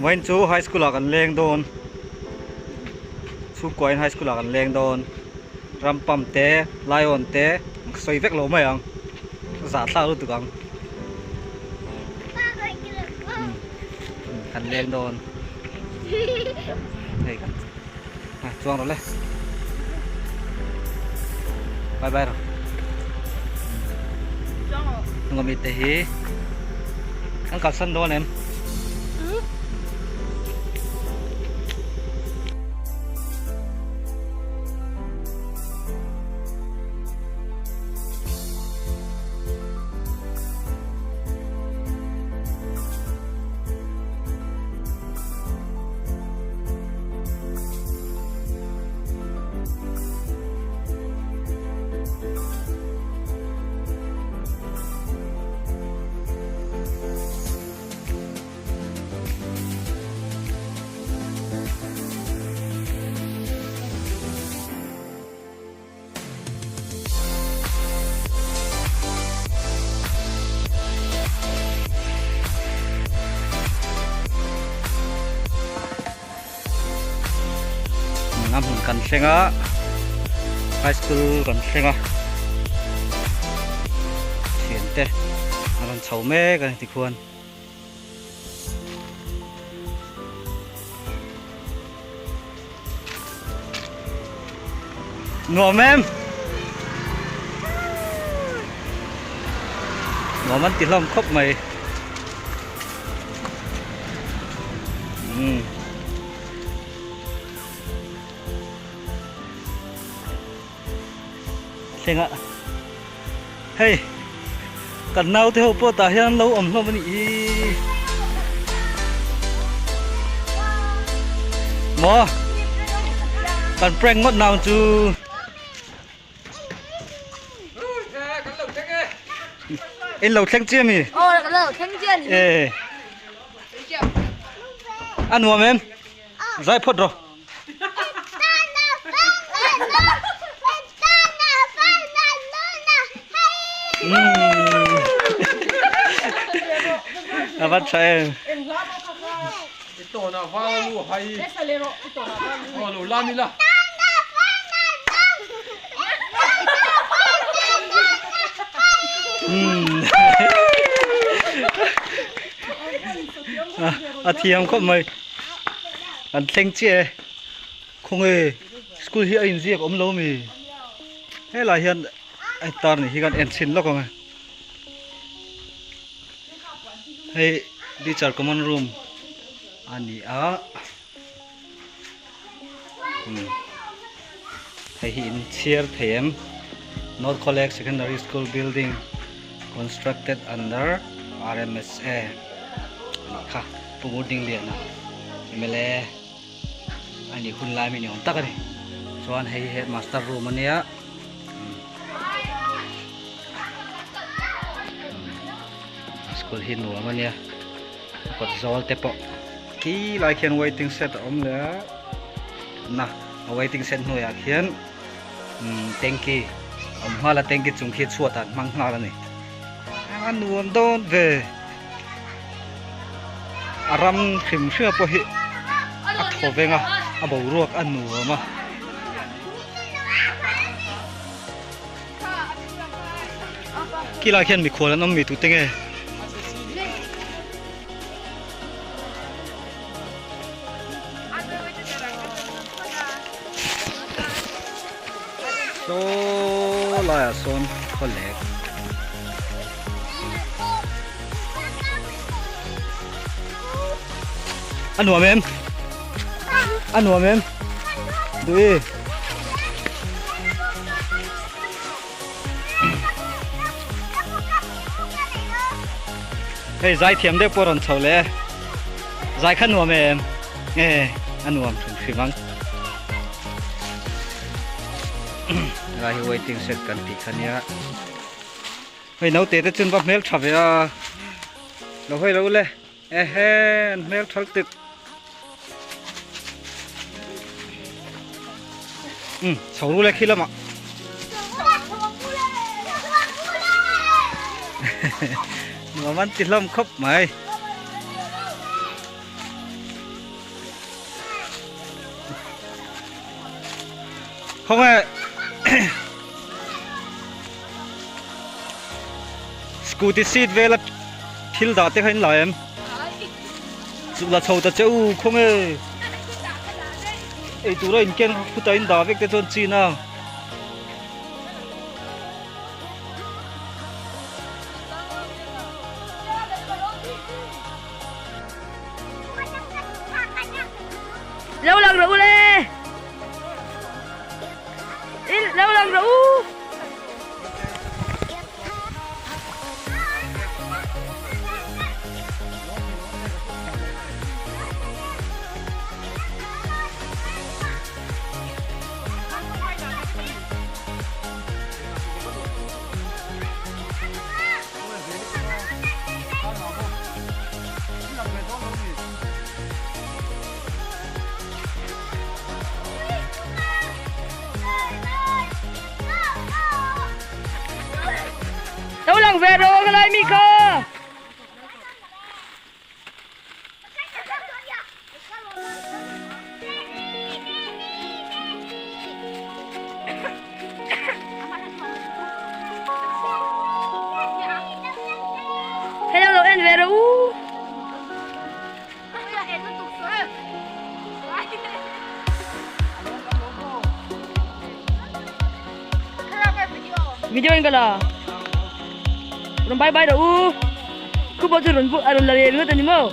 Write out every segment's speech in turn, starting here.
Vawiin chu high school ah kan leng dawn chhungkuain high school ah kan leng dawn ram pump te lion te ka sawi vek lo mai ang zahthlak lutuk ang kan leng dawn hei kan chuang rawh le bye bye rawh hnunga mite hi an kalsan dawn em A hmun kan thleng a high school kan thleng a thian te an rawn chho mek a ni tikhuan. Nuam em? Nuam an ti hlawm khawp mai. Umm. Thlengah hei kan naute ho pawh tah hian an lo awm hlawm a nih hi. Maw kan prank ngawt nang chu. In lo thleng chiah mi? Aw kan lo thleng chiah ni. Eh. A nuam em? Zai phawt rawh. A va tha em. A thiam khawp mai. An thleng chiah e. Khawnge school hi a inziak awm lo mi? Helai hian a tar ni hi kan en chhin lawk ang e. Hei teacher common room a ni a. Hei hi in chhiar thei em? North College Secondary School building constructed under RMSA a nih kha Pu Ngurdingliana mla a nih hun lai mi ni awm tak a ni chuan hei hi headmaster room a nia school hi nuam a nia a kawt zawl te pawh khi lai khian waiting shed a awm leh a na a waiting shed hnuaiah khian umm tanky a awm nghal a tanky chung khi chhuat ah an hmang nghal a ni a nuam dawn ve a ram hrim hrim pawh hi a thaw veng a a boruak a nuam a. Khilai khian mikhual an awm mi tute nge? Saw laiah sawn khawlek. A nuam em? A nuam em? Duh i. Hei zai thiam deuh pawh rawn chho leh e. Zai kha nuam em? Nge a nuam hrim hrim ang. Lai hi waiting shed kan tih kha nia. Hei naute te chun va hmel tha ve a. Lo hawi lo le. Ehe an hmel thal tuk. Um chho ru le khi lamah. Nuam an ti hlawm khawp mai. Khawnge Scooty seat vela thil dah te kha in la em? Chuk la chho ta che u khawnge eitur a inken khutah in dah vek te chuan chin a. Lo lang rawh u le. Lo lang rawh u. Lo lang ve rawh ka lai mi kha. Hello lo en ve rawh u. Video in ka la. Rawn bye bye rawh u. Khu pawh chu rawn a rawn la ve ringawt a ni maw?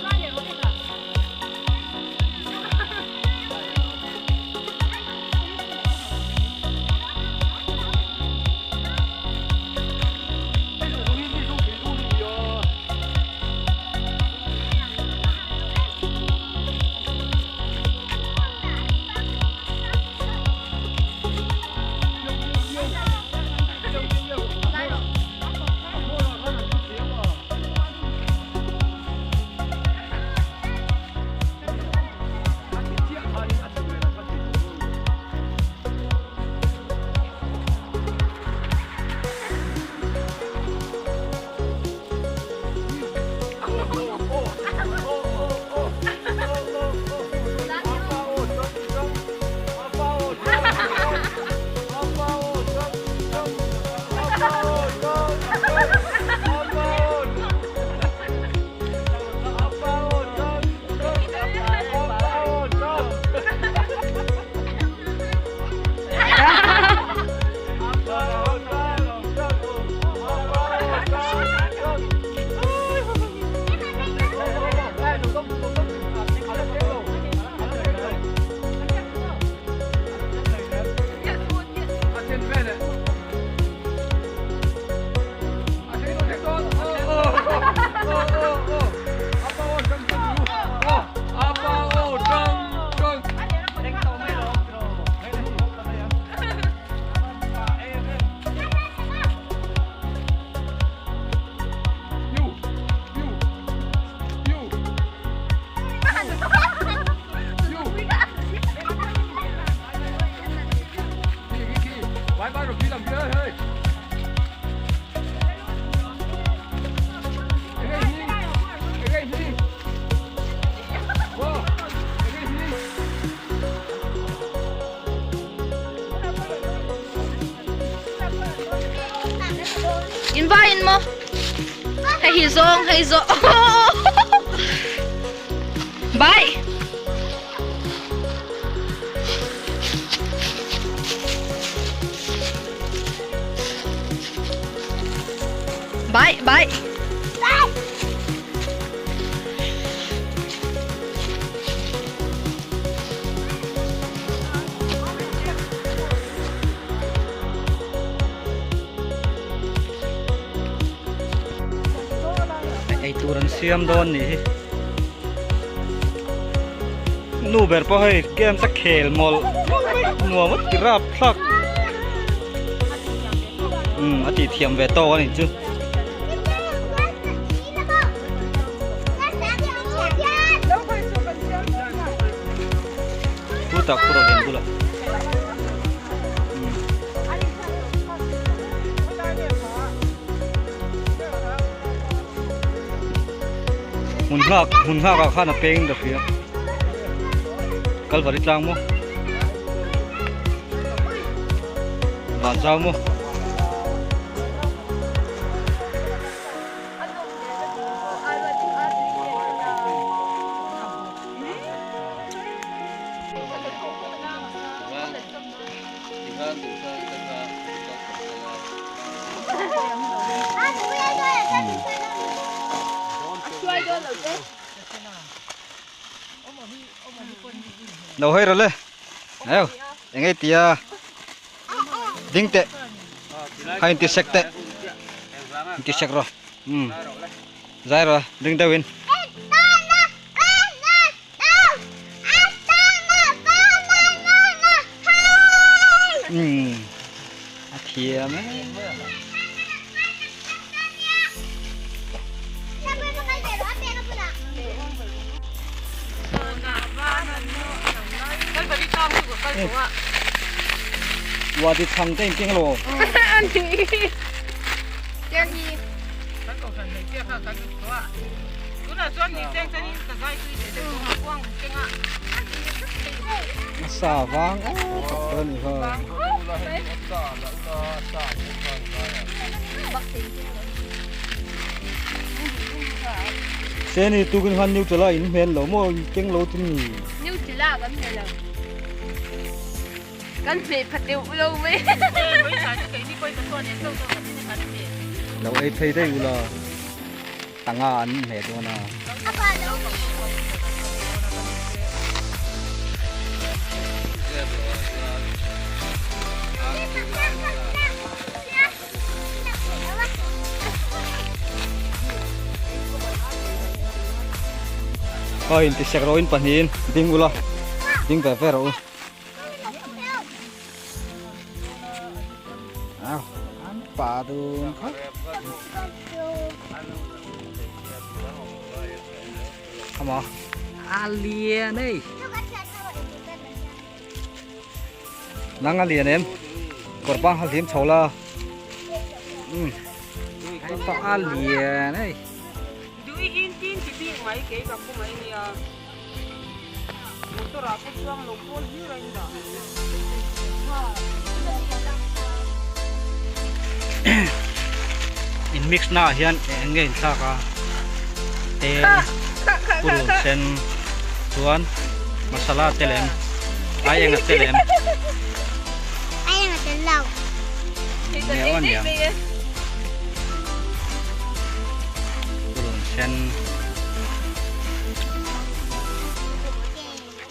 In vai in maw? Hei hi zawng, hei zawng. Bye. Bye, bye. Ei tur an siam dawn nih hi nu ber pawh hei games a khel mawlh nuam a ti rap thlak umm a tih thiam ve tawk a nih chu. Chutah khu rawh lian bulah. Hmun nghak hmun nghak ah khan a peng ka hria. Kalvari tlang maw? Van zau maw. Lo hawi rawh le eu eng ei tia ding teh kha in ti sek teh in ti sek rawh um zai rawh ding deuh in. Umm a thiam e. Wadi chhang te in keng lo. Sa vang tak a ni ha. Seni tukin khan new chala in hmel lo maw in keng lo tin ni. New chala kan hmel lo. Kan hmeh phat deuh lo mai. Lo ei thei daih ula. Tanga an hmeh dawn a. Aw in ti sek rawh in pahnihin ding ula ding ve ve rawh u. Au an pa dun kha. Ama a lian ei. Nang a lian em? Kawr bang ha hlim chho la. Um. Pa a lian ei. Dui in tin ti bik mai kei ka pu mai nia. Motor ah pawh chuang lo pawl hlir a in dah. In mix na ah hian eng nge in thlak a tel purun sen chuan masala te lem ai eng a te lem ai eng a tel lo nge aw aniang purun sen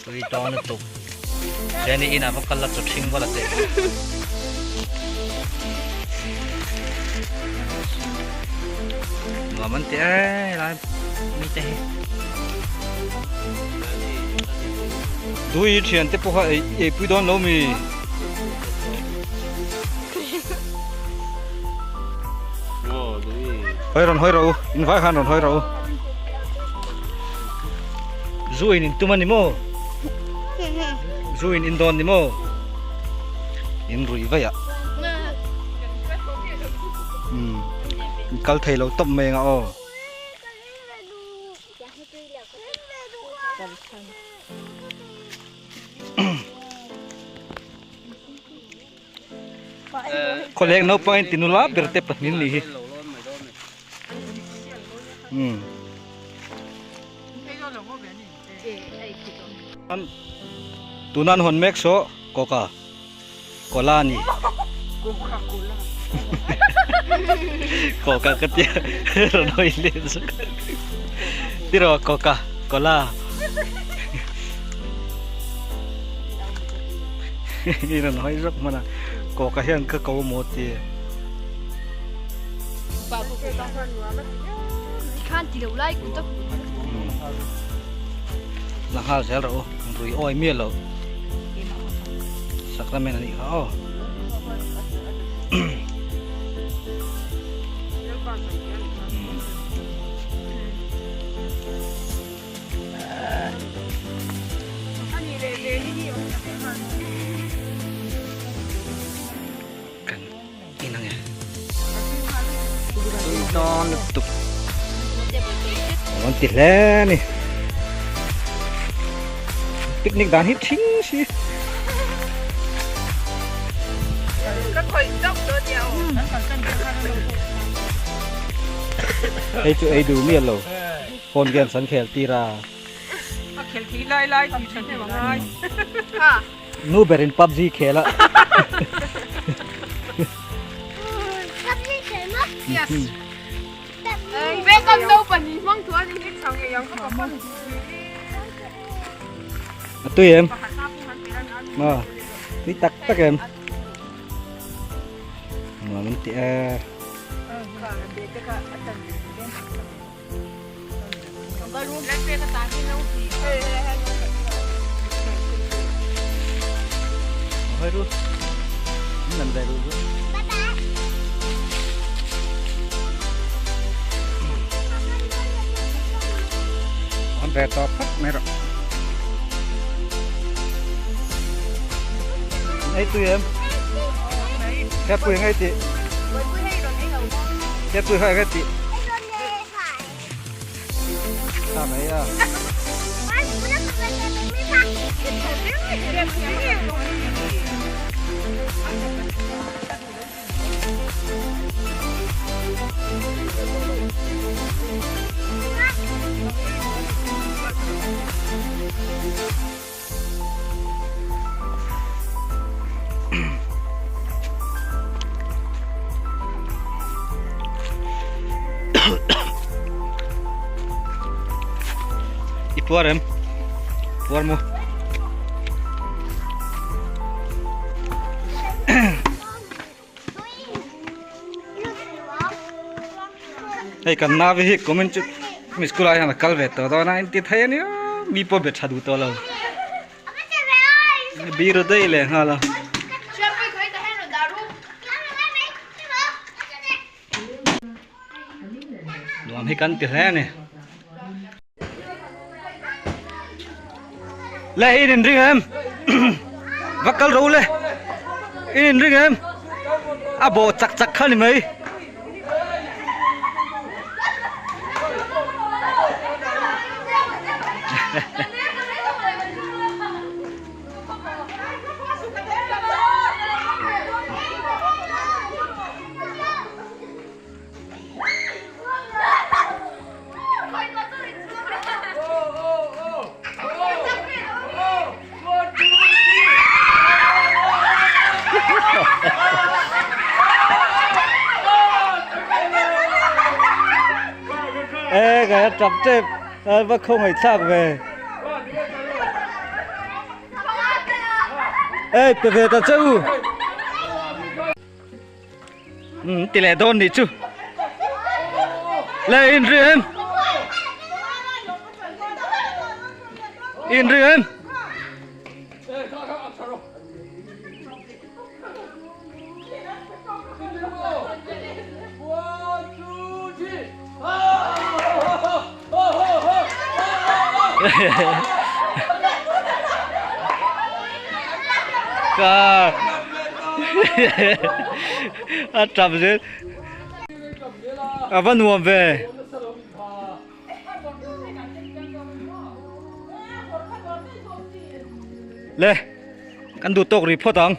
Tui dawn lutuk. Jenny inah va kal la chaw ṭhing val a teh. Nuam an ti e lai mi te hi. Dui thian te pawh kha ei ei pui dawn lo mi. Hawi rawn hawi rawh u, in vai khan rawn hawi rawh u. Zu in in tum a ni maw? Zu in in dawn ni maw? In rui vaih a. Umm in kal thei lo tawp mai anga aw. Khawleng naupang in tinula ber te pahnih ni hi. Umm. Tuna an hawn mek saw coca cola a ni. Coca ka tia rawn hawi let zawk. Tiraw coca cola. I rawn hawi zawk hman a coca hian ka ko maw ti. La nghal zel rawh u rui awi miah lo sacrament a nih kha aw. Kan in ange tui dawn lutuk rawn ti hle a ni picnic dan hi thing si. Hei chu ei duh miah lo phone games an khel tir a. Nu berin pubg khel a. A tui em? Ma, tui tak tak em? Nuam an ti a. Hơi ru. Nằm về ru. An ve tawp phawt mai rawh. Ei tui em? Khepui ngay tị. Khepui hơi ngay tị. Ta mấy à. I puar em? Puar maw? Hei kan nau hi comment chu mi school ah hian a kal ve tawh dawn a inti thei ania mi pawh be tha duh tawh lo biru daih leh nghal a. Nuam hi kan ti hle a ni. Le in in ring em va kal ro le in in ring em a bawh chak chak kha ni mai. Ê cái chọc chép va không hề chạc về Ê về về ta chứ Ừ, tỷ lệ đôn đi chứ Lên riêng In riêng Ka a tap zel a va nuam ve. Le kan duh tawk rih phawt ang.